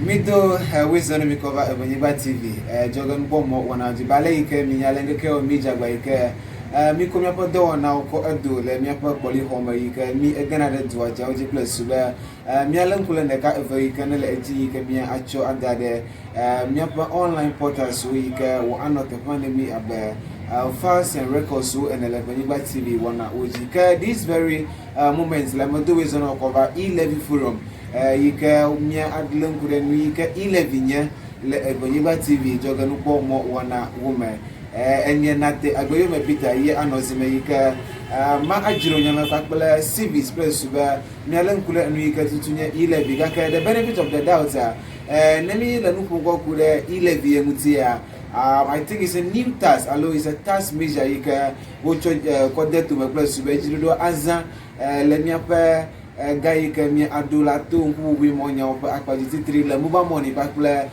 Mido wizɔ ne mikɔ va Eʋenyigba TV dzɔge nukpɔmɔ wɔna dzi ba ale yi ke minya le ŋkeke wo mi dzagba yi ke mikɔ miaƒe dɔwɔnawo kɔ edo le miaƒe kpɔlixɔ me yi ke mi egena ɖe dua dzawo dzi kple su be mialé ŋku le ɖeka eve yi ke ne le edzi yi ke mia atsɔ ada ɖe miaƒe online portals wo yi ke wɔ anɔ teƒe ne mi abe files and records wo ene le Eʋenyigba TV wɔna wo dzi. Ke this very moment le medo wizɔ ne wokɔ va e-levy forum yi ke mía alé ŋku ɖe nu yi ke e-levy nye le Eʋenyigba TV dzɔgenukpɔmɔ wɔna wo me. Enye Nate Agbeyome Peter ye anɔ zime yi ke ma adzro nyame kpakple civics kple susu be míalé ŋku ɖe enu yi ke tutu nye e-levy. Gake the benefit of the doubt ne mí le nu ƒom kɔ ku ɖe e-levy ye ŋutia, I think it's a new tax alo it's a tax measure yi ke wotsɔ kɔ de tome kple susu be dziɖuɖu azã le míaƒe ga yi ke míaɖo la to ŋkuʋuʋui mɔnyawo ƒe akpa dzi titri le mobile money kpakple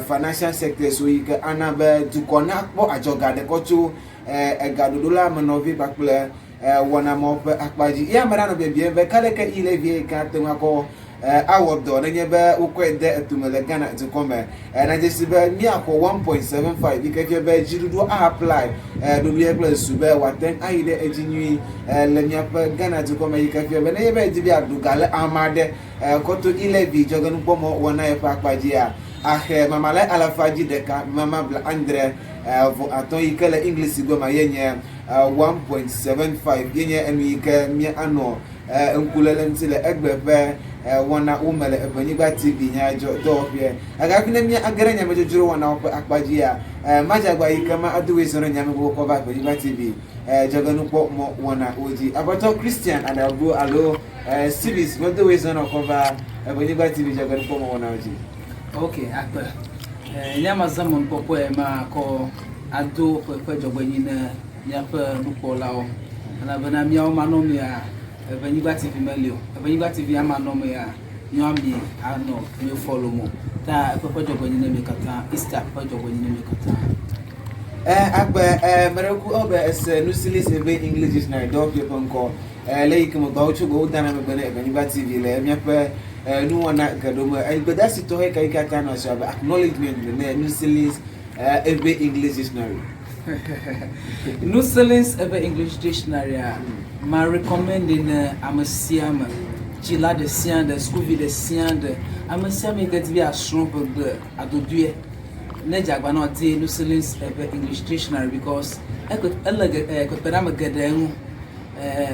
financial sectors yi ke ana be dukɔ nakpɔ adzɔga ɖe kɔ tso egaɖoɖo la menɔvi kpakple wɔnamɔwo ƒe akpa dzi. Ye ame ɖe anɔ biabiam be ka ɖeke e-levy yi ke ate ŋu akɔ awɔ dɔ nenye be wokɔe de etome le Ghana dukɔ me. Nadzesi be míaxɔ 1.75 yi ke fia be dziɖuɖu apply ɖoɖoe kple susu be wòate ŋu ayi ɖe edzi nyui le míaƒe Ghana dukɔ me yi ke fia be nenye be edi be yeaɖu ga le ame aɖe kɔ to e-levy dzɔgenukpɔmɔ wɔna yeƒe akpa dzia, axe mamale alafa dzi ɖeka mama bla adre vɔ atɔ̃ yi ke le English gbe ma ye nye 1.75 ye nye enu yi ke míanɔ ŋkuléle ŋuti le egbe ƒe wɔna wo me le Eʋenyigba TV nyadzɔ dɔwɔƒea. Gake hafi ne mía age ɖe nyamedzodzro wɔnawo ƒe akpa dzia, madzagba yi ke ma ado woe zɔ ɖe nyame gbogbo kɔ va Eʋenyigba TV dzɔgenukpɔmɔ wɔna wo dzi. Aƒetɔ Christian Adabu alo Civis medo woe zɔ nɔ kɔ va Eʋenyigba TV dzɔgenukpɔmɔ wɔnawo dzi. Ok, akpe. Nye mazã mɔnukpɔkpɔe ma kɔ ado ƒe ƒe dzɔgbenyui ne míaƒe nukpɔlawo elabena míawo manɔ mia Eʋenyigba TV meli o. Eʋenyigba TV amanɔ mea míawo mi anɔ mío follow mo. Ta eƒe ƒe dzɔgbenyui ne mi katã. Easter ƒe dzɔgbenyui ne mi katã. Akpe meɖe kuku ewɔ be ese nusilis ebe English dictionary dɔwɔƒe ƒe ŋkɔ le yi ke megba wotso go wodana megbe ne Eʋenyigba TV le míaƒe nuwɔna geɖewo me. Gbedasi tɔxɛ ka yi katã nɔ asi abe acknowledgement ne nusilis ebe English dictionary. Nusilis ebe English dictionary a ma recommend ne ame sia ame, dzila ɖe sia ɖe, sukuvi ɖe sia ɖe, ame sia ame yi ke di be yeasrɔ̃ ʋegbe adodoe ne dze agba na wòadi Nusilis ebe English dictionary because ekpe ele kpekpe ɖe ame geɖe ŋu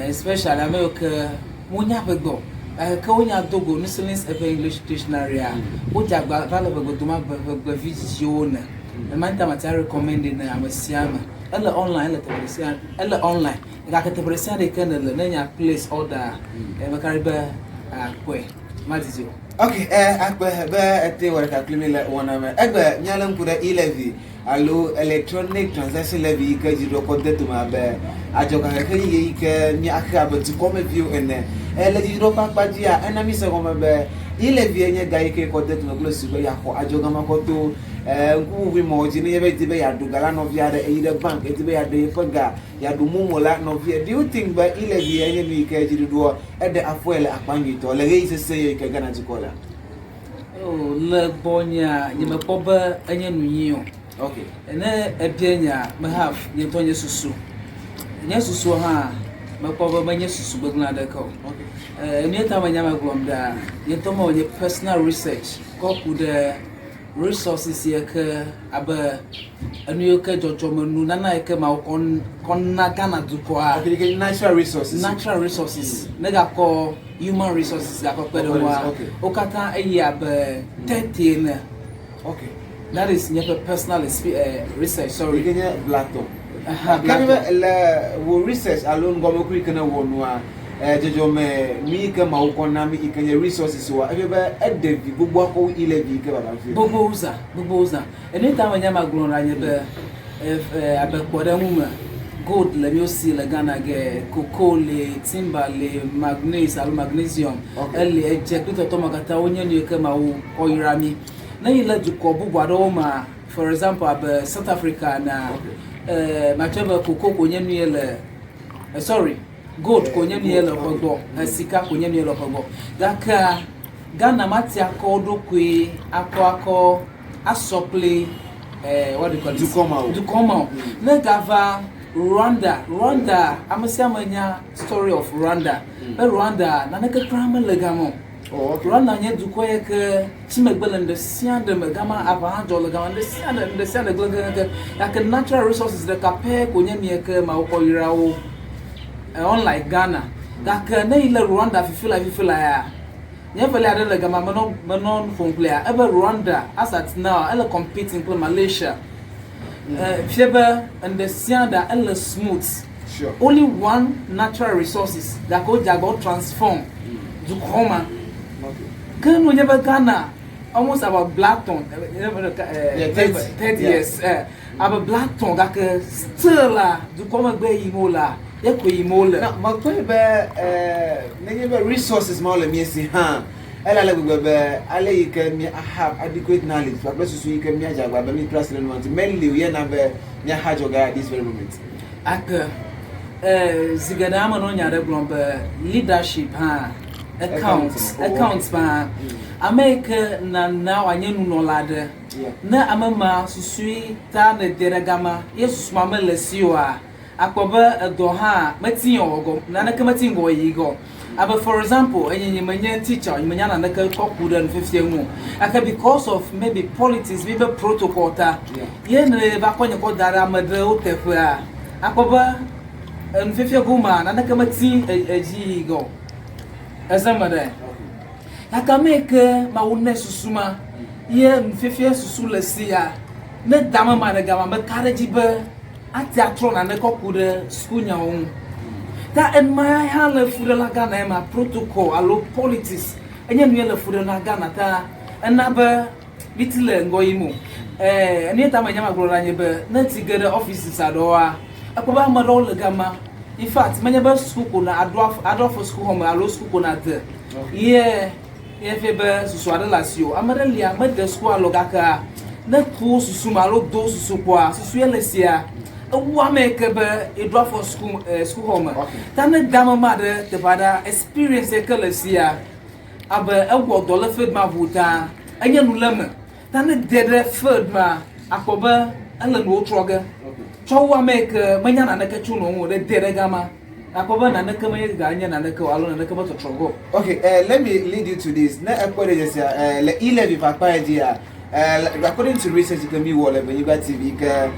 especially ame yiwo ke wonya ʋegbe o gake ke wonya do go Nusilis ebe English dictionary a wodze agba va le ʋegbe dom abe ʋegbe vidzidziwo ene. Ema ta mate recommend ne ame sia ame. Ele online, ele teƒe ɖe sia, ele online. Gake teƒe ɖe sia ɖe yi ke nèle, ne nya place order, meka ɖe be akpɔe. Madidi o. Ok, akpe be ete wɔ ɖeka kpli mi le wɔna me. Egbe míalé ŋku ɖe e-levy alo electronic transaction levy yi ke dziɖuɖu kɔ de dome abe adzɔgaxexe yeye yi ke míaxe abe dukɔmeviwo ene. Le dziɖuɖu ƒe akpa dzia, ena míse gɔme be e-levy nye ga yi ke kɔ de dome kple susu be yeaxɔ adzɔga ma kɔ to ŋkuʋuʋui mɔwo dzi. Nenye be edi be yeaɖu ga la nɔvi aɖe, eyi ɖe bank, edi be yeaɖe yeƒe ga, yeaɖu momo la nɔvia. Do you think be e-levy nye nu yi ke dziɖuɖua eɖe afɔe le akpa nyuitɔ le ɣeyiɣi sesẽ yi ke Ghana dukɔ lea? Oh, le gbɔnyea, nyemekpɔ be enye nu nyui o. Okay. Ne ebia nya, me have nye ŋutɔ nye susu. Nye susu hã, mekpɔ be menye susu gbegblẽ aɖeke o. Okay. Nu ta me nya me gblɔm ɖea, nye ŋutɔ mewɔ nye personal research kɔ ku ɖe resources yi ke abe enu yiwo ke dzɔdzɔmenu nana yi ke Mawu kɔ kɔ na Ghana dukɔa. Okay, okay, natural resources. Natural resources. Ne gakɔ human resources gakɔ kpe ɖe ŋua, Okay. wo katã eyi abe 30 ene. Okay. That is nye ƒe personal research, sorry. Yi ke nye blatɔ. Aha, Ke mi blatɔ. be le wò research alo ŋgɔmekui yi ke ne wɔ nua, dzɔdzɔme nu yi ke Mawu kɔ na mi yi ke nye resources wa, efia be eɖe vi gbogbo akɔ wu e-levy yi ke vava fia. Gbogbo zã, gbogbo zã. Enu ta me nya ma gblɔ la nye be abe kpɔɖeŋu me, gold le míwo si le Ghana ge, cocoa le, timber le, manganese alo magnesium ele, edze kple tɔtɔ ma katã wonye nu yi ke Mawu kɔ yra mí. Ne yi le dukɔ bubu aɖewo mea, for example abe South Africa enea, matsɔe be cocoa ko nye nu ye le, sorry, gold ko nye nu ye le woƒe gbɔ, sika ko nye nu ye le woƒe gbɔ. Gakea, Ghana mati akɔ wo ɖokui akɔ akɔ asɔ kple what do you call it? Dukɔ ma o. Dukɔ ma o. Ne gava Rwanda, Rwanda, ame sia ame nya story of Rwanda. Be Rwanda naneke kura mele gama o. Oh, okay. Rwanda nye dukɔ yi ke tsi megbe le nu ɖe sia ɖe me. Gama aʋa hã dzɔ le gama, nu ɖe sia ɖe, nu ɖe sia ɖe gblẽ keŋkeŋ. Gake natural resources ɖeka pɛ ko nye nu yi ke Mawu kɔ yra wo. Unlike Ghana. Gake ne yi le Rwanda fifi la fifi la ya, nye velia aɖe le gama menɔ menɔ nu ƒom kplia, ebe Rwanda as at now ele competing kple Malaysia. Fia be enu ɖe sia ɖe ele smooth. Only one natural resources gake wodze agbagba wo transform dukɔ ma. Ke nu nye be Ghana almost about blatɔn, 30 years, abe blatɔn gake still la dukɔ megbe yim wolea, ye koe yim wole. Na mekpɔe be nenye be resources mawo le mía si hã, ele ale gbegbe be ale yi ke mía have adequate knowledge kpakple susu yi ke míadze agbagba be mítrɔ asi le nua ŋuti meli o ye na be míaxa adzɔge at this very moment. Ake zi geɖe ame nɔ nya ɖe gblɔm be leadership hã account account hã ame yi ke nana wòanye nunɔla ɖe ne ame ma susui ta nède ɖe gama ye susu ma mele si oa akpɔ be edɔ hã meti wɔwɔ gɔ naneke meti ŋgɔ yiyi gɔ. Abe for example, enye nye menye teacher, nye menya naneke kɔ ku ɖe nufiafia ŋu o. Gake because of maybe politics, mi be protocol ta, ye ne va kɔ nye kɔ da ɖe ame ɖewo teƒea, akpɔ be enufiafia gomea, naneke meti edzi yiyi gɔ o. Eze me ɖe. Gake ame yi ke Mawu nɛ susu ma, ye nufiafia susu le si ya, ne da ame ma ɖe gama, meka ɖe edzi be ate atrɔ nane kɔ ku ɖe sukunyawo ŋu. Ta ema hã le fu ɖe na Ghana ema, protocol alo politics enye nu ye le fu ɖe na Ghana ta ena be miti le ŋgɔ yim o. Enu ye ta menya magblɔ na nye be ne ti ge ɖe offices aɖewoa, ekpɔ be ame ɖewo le gama. In fact, menye be suku ko na aɖo aɖo afɔ sukuxɔ me alo suku ko na de ye ye fia be susu aɖe le asiwò. Ame ɖe lia mede suku alɔ gakea ne ku susu me alo do susu kpɔa, susu ye le sia ewu ame yi ke be eɖo afɔ suku sukuxɔ me. Ta ne de ame ma ɖe teƒe aɖea, experience yi ke le sia abe ewɔ dɔ le field ma ʋu ta enye nu le eme. Ta ne de ɖe field ma akpɔ be ele nuwo trɔ ge. Tsɔ wu ame yi ke menya naneke tso nua ŋu o ɖe de ɖe gama. Akpɔ be naneke menye ganye naneke o alo naneke metɔtrɔ ge o. Okay, let me lead you to this. Ne ekpɔ ɖe dzesia, le e-levy ƒe akpa ya dzia, according to research ke mi wɔ le Benyigba TV ke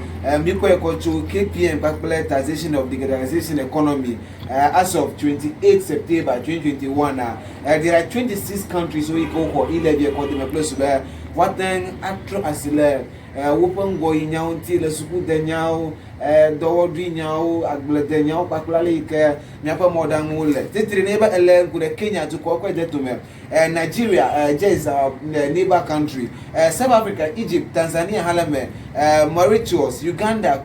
mi kɔe kɔ tso KPM kpakple Taxation of Digitalization Economy as of 28 September 2021 a, there are 26 countries wo yi ke woxɔ e-levy kɔ deme kple su be woate ŋu atrɔ asi le woƒe ŋgɔyinyawo ŋuti le sukudenyawo, dɔwɔɖuinyawo, agbledenyawo kpakple ale yi ke míaƒe mɔɖaŋuwo le. Titri ne be ele ŋku ɖe Kenya dukɔ kɔe de tome, Nigeria, just our neighbor country, South Africa, Egypt, Tanzania hã le eme, Mauritius, Uganda,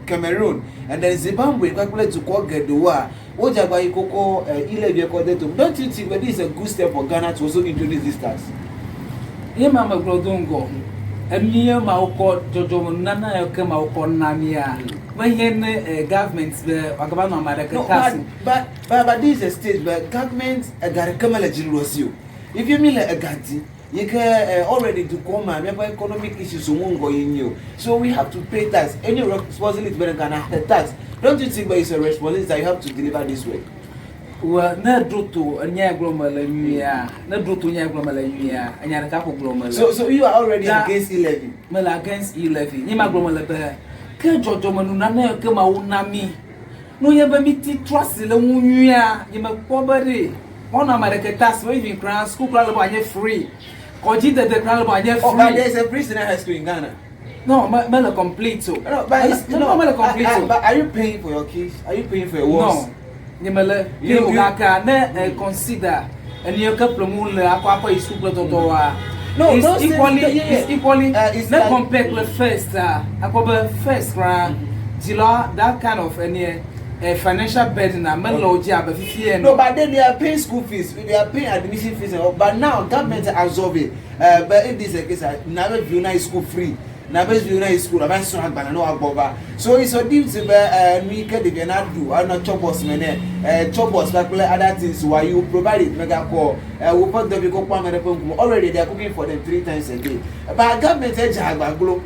Cameroon, and then Zimbabwe kpakple dukɔ geɖewoa, wodze agba yi koko e-levy kɔ de tome. Don't you think that this is a good step for Ghana to also introduce this tax? Ye ma megblɔ do ŋgɔ. Enu ye Mawu kɔ dzɔdzɔme nunana yi ke Mawu kɔ na mía. Mehiã ne government be wòagava nɔ ame aɖeke No, tax. but this is a stage where government ega ɖeke mele dziɖuɖua si o. If mi le ega di yi ke already dukɔ ma míaƒe economic issues ŋu ŋgɔ yi nyi o. So we have to pay tax. Any responsibility be Ghana pay tax. Don't you think that it's a responsibility that you have to deliver this way? Well, ne ɖo to enya yi gblɔm mele nyuia, ne ɖo to nya yi gblɔm mele nyuia, enya ɖeka ko gblɔm mele. So you are already against e-levy? Mele against e-levy. Nye ma gblɔm mele be ke dzɔdzɔme nunana yi ke Mawu na mí, nu nye be mí ti trɔ asi le ŋu nyuia, nye mekpɔ be ɖe woanɔ ame ɖeke tax o, even kura school kura le be wòanye free, kɔdzi dede kura le be wòanye Oh, but free. there is a free senior high school in Ghana. No, mele complete o. No, but it's, no, no, mele complete o. But are you paying for your kids? Are you paying for your wards? No, nye mele pay o gake ne consider enu yi ke ƒlem wole akɔ akɔ yi suku kple tɔtɔwoa, No, it's those things, equally, yeah. it's equally, It's ne like- compare kple first a, akpɔ be first koraa, dzila that kind of enie financial burden a mele wo dzi abe fifi ene. No, but then they are paying school fees, they are paying admission fees, and all, but now government absorb it. But if this is the case, now if you now school free. Na be viwo na yi school ava srɔ̃ agbalẽ ne woagbɔ va. So it's your duty be eh, nu yi ke ɖevia na ɖu anɔ tsɔ bus me nɛ, eh, tsɔ bus kpakple other things wa you provide it. Mègakɔ eh, woƒe dɔvi kɔ kpɔ ame ɖe ƒe ŋkume. Already they are cooking for them three times a day. But government edze agba glo.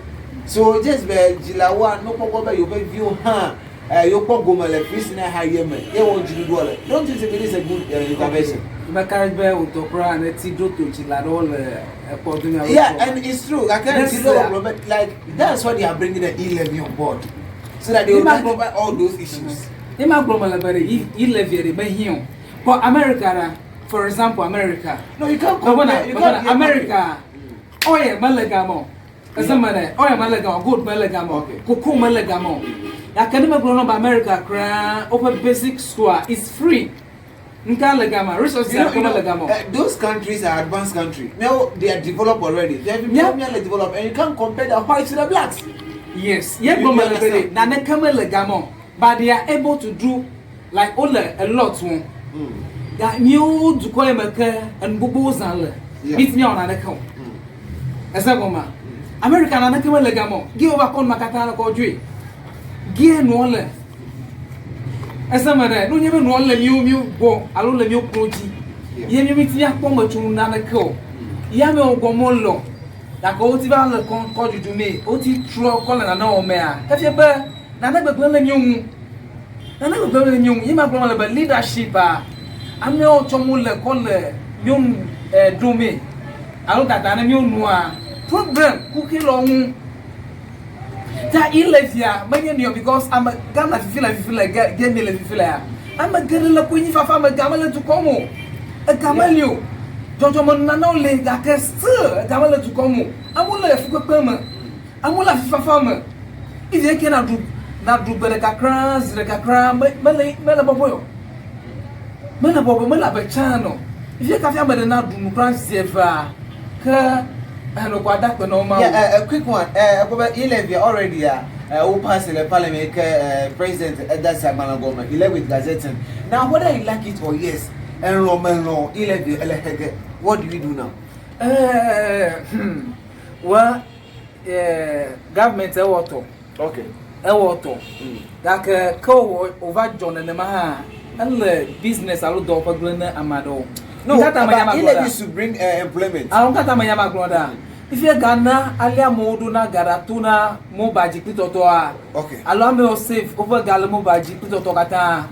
So just be dzilawoa no kpɔkpɔ be yewoƒe viwo hã eh, yewo kpɔ gome le free senior high ye me ye wɔm dziɖuɖua le. Don't you think it is a good intervention? Meka ɖe be wòtɔ kura ne ti ɖo to dzila ɖewo le ekpɔ do Yeah, and it's true. I can't see but like that's why they are bringing the e-levy on board, so that they will not cover all those issues. Ye ma gblɔ me le be ɖe e-levy ɖe mehiã o. But America ɖa, for example, America. No, you can't compare. You can't. America, oil mele gama o. Eze me ɖe, oil mele gama o, gold mele gama o, cocoa mele gama o. Gake ne megblɔ na wo be America kura woƒe basic school is free. Nka le gama, resources You know, akɔ you know, mele gama o. those countries are advanced country. Now they are developed already. They have yeah. developed, and you can't compare the whites to the blacks. Yes, ye gblɔ me le be ɖe naneke mele gama o, but they are able to do like wole a lot wɔm. Ga míawo dukɔ yi me ke enu gbogbowo zã le, mi ti míawɔ naneke o. Ese gɔmea? America naneke mele gama o, ge wova kɔ nua katã le kɔ dzoe. Ge nua le. Ese me ɖe, ne wonye be nua le míwo míwo gbɔ alo le míwo klo dzi, ye míwo mi ti míakpɔ me tso naneke o. Ye amewo gbɔ mele o. Gake woti va le kɔ kɔ dzudzum mee, woti trɔ kɔ le nane wɔm mea, efia be nane gbegblẽ le míwo ŋu. Nane gbegblẽ le míwo ŋu. Ye ma gblɔ mele be leadership a, amewo tsɔm wole kɔ le míwo nu eh, ɖomee alo dada ne míwo nua, problem kuxi le wo ŋu. Ta e-levy-a menye nuyɔ because ame Ghana fifi le fifi le ge ge mi le fifi lea, ame geɖe le konyifafa me ga mele dukɔ me o. Ega meli o. Dzɔdzɔme nunanawo li gake still ega mele dukɔ me o. Amewo le fukpekpe me. Amewo le afifafa me. Even eke naɖu naɖu gbe ɖeka kura zi ɖeka kura me mele mele bɔbɔe o. Mele bɔbɔe mele abe tsã ene o. Fifia kafi ame ɖe naɖu nu kura zi evea ke enɔ ko ada akpe na wo Mawu. Yeah, a quick one. Ekpɔ be e-levy already a wo pass le parliament ke president eda si agbalẽ gɔme e-levy with gazetting. Now whether you like it or yes, elɔ̃ melɔ̃ e-levy ele xege. What do we do now? Well, government ewɔ tɔ. Okay. Ewɔ tɔ. Gake ke wò wòva dzɔ nenema hã, ele business alo dɔwɔƒe gblẽ ne ame aɖewo. No, Nukata but menya magblɔ e-levy ɖa? should bring employment. Alo nukata menya magblɔ ɖa? Fifia Ghana alea amewo ɖona ga ɖa tona mobile dzi kple tɔtɔa. Okay. Alo amewo save woƒe ga le mobile dzi kple tɔtɔ katã.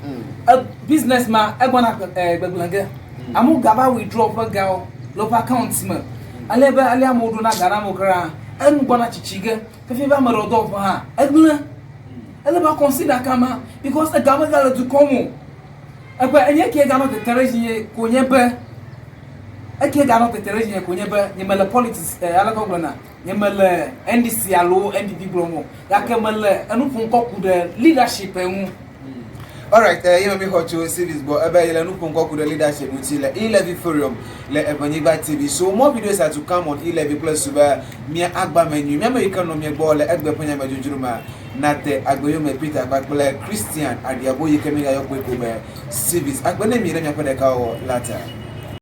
E, business ma egbɔna gbegblẽ ge. Amewo gava withdraw woƒe gawo le woƒe account me. Ale be alea amewo ɖona ga ɖe amewo kura, enu gbɔna tsitsi ge. Fifia be ame ɖewo dɔwɔƒe hã egblẽ. Ele be consider kama because ega megale dukɔ me o. Eƒe enye ke ganɔ tete ɖe dzinye ko nye be eke ganɔ tete ɖe dzinye ko nye be nye mele politics eh, aleke wogblɔna nye mele NDC alo NPP gblɔm o gake mele enu ƒom kɔ ku ɖe leadership ŋu. Alright, ye me mi xɔ tso Civis gbɔ ebe ye le nu ƒom kɔ ku ɖe leadership ŋuti le E-Levy Forum le Eʋenyigba TV. So more videos are to come on E-Levy kple su be mia agba me nyui. Mia me yi ke nɔ mia gbɔ le egbe ƒe nyamedzodzro mea, nate Agbeyome Peter kpakple Christian Aɖiabo yi ke mi gayɔ kpɔe ko be Civis. Akpe ne mi ɖe miaƒe ɖekawɔwɔ la ta.